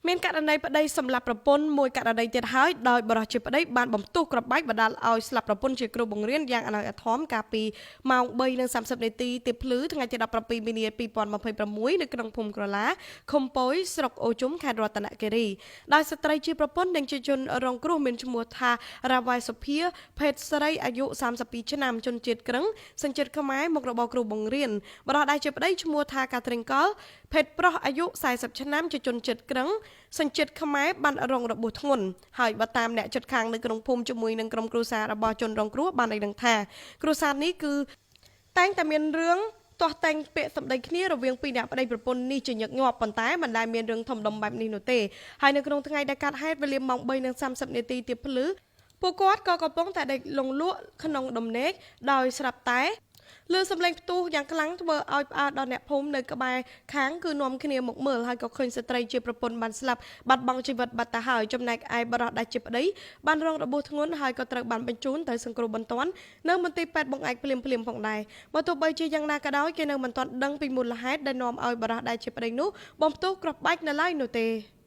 មានករណីប្តីសម្លាប់ប្រពន្ធមួយករណីទៀតហើយដោយបរិសុទ្ធជាប្តីបានបំផ្ទុះគ្រាប់បែកបណ្ដាលឲ្យស្លាប់ប្រពន្ធជាគ្រូបង្រៀនយ៉ាងអនាធមកាលពីម៉ោង3:30នាទីទៀបភ្លឺថ្ងៃទី17មីនា2026នៅក្នុងភូមិក្រឡាឃុំប៉យស្រុកអូជុំខេត្តរតនគិរីដោយស្ត្រីជាប្រពន្ធនិងជាជនរងគ្រោះមានឈ្មោះថារាវ៉ៃសុភាភេទស្រីអាយុ32ឆ្នាំជនជាតិក្រឹងសញ្ជាតិខ្មែរមុខរបរគ្រូបង្រៀនបរិសុទ្ធដែលជាប្តីឈ្មោះថាកាទ្រីនកលភេទប្រុសអាយុ40ឆ្នាំជាជនជាតិក្រឹងសញ្ជាតិខ្មែរបានរងរបួសធ្ងន់ហើយបើតាមអ្នកជិតខាងនៅក្នុងភូមិជាមួយនឹងក្រុមគ្រួសាររបស់ជនរងគ្រោះបានឲ្យដឹងថាគ្រួសារនេះគឺតែងតែមានរឿងទាស់តែងពាក្យសម្ដីគ្នារវាងពីរអ្នកប្តីប្រពន្ធនេះជាញឹកញាប់ប៉ុន្តែមិនដែលមានរឿងធំដុំបែបនេះនោះទេហើយនៅក្នុងថ្ងៃដែលកាត់ហេតុវេលាម៉ោង3:30នាទីទៀបភ្លឺពួកគាត់ក៏កំពុងតែដេកលង់លក់ក្នុងដំណេកដោយស្រាប់តែ លើសំឡេងផ្ទុះយ៉ាងខ្លាំងធ្វើឲ្យផ្អើលដល់អ្នកភូមិនៅក្បែរខាងគឺនាំគ្នាមកមើលហើយក៏ឃើញស្ត្រីជាប្រពន្ធបានស្លាប់បាត់បង់ជីវិតបាត់ទៅហើយចំណែកឯបុរសដែលជាប្តីបានរងរបួសធ្ងន់ហើយក៏ត្រូវបានបញ្ជូនទៅសង្គ្រោះបន្ទាន់នៅមន្ទីរពេទ្យបង្អែកភ្លាមៗផងដែរបើទោះបីជាយ៉ាងណាក៏ដោយគេនៅមិនទាន់ដឹងពីមូលហេតុដែលនាំឲ្យបុរសដែលជាប្តីនោះបំផ្ទុះគ្រាប់បែកនៅឡើយនោះទេ។